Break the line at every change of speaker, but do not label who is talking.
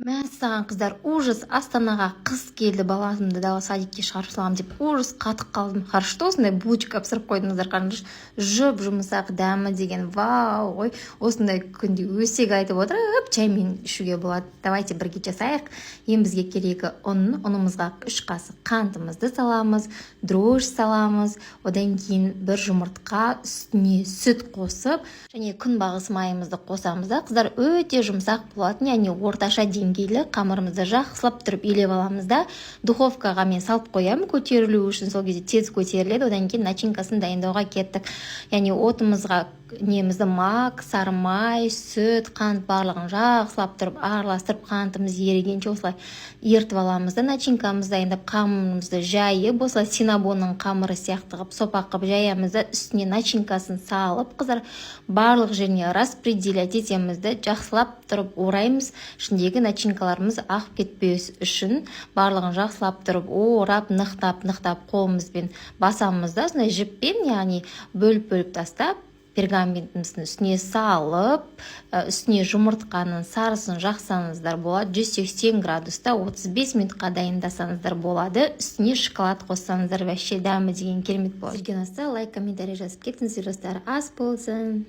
Мәссаған, қыздар, ужас! Астанаға қыс келді, баламды да садикке шығарып саламын деп ужас, қатып қалдым. Хорошо, что осындай булочка пісіріп қойдыңыздар. Қараңдаршы, жұп жұмсақ, дәмі деген вау ғой. Осындай күнде өсек айтып отырып, чаймен ішуге болады. Давайте бірге жасайық. Ең бізге керегі ұн. Ұнымызға 3 қасық қантымызды саламыз, дрожжи саламыз, одан кейін бір жұмыртқа, үстіне сүт қосып және күнбағыс майымызды қосамыз да, қыздар, өте жұмсақ болатын, яғни орташа деңгейлі қамырымызды жақсылап тұрып илеп аламыз да, духовкаға мен салып қоямын көтерілу үшін, сол кезде тез көтеріледі. Одан кейін начинкасын дайындауға кеттік, яғни отымызға немізді, мак, сары май, сүт, қант, барлығын жақсылап тұрып араластырып, қантымыз ерігенше осылай ерітіп аламыз да, начинкамызды дайындап, қамырымызды жайып, осылай синабонның қамыры сияқты қылып, сопақ қылып жаямыз да, үстіне начинкасын салып, қыздар, барлық жеріне распределять етеміз да, жақсылап тұрып ораймыз. Ішіндегі начинкаларымыз ағып кетпес үшін барлығын жақсылап тұрып орап, нықтап нықтап қолымызбен басамыз да, осындай жіппен, яғни бөліп бөліп тастап, пергаментіміздің үстіне салып, үстіне жұмыртқаның сарысын жақсаңыздар болады. 180 градуста 35 минутқа дайындасаңыздар болады. Үстіне шоколад қоссаңыздар, вообще дәмі деген керемет болады. Сізге ұнаса, лайк, комментарий жазып кетіңіздер, достар. Ас болсын!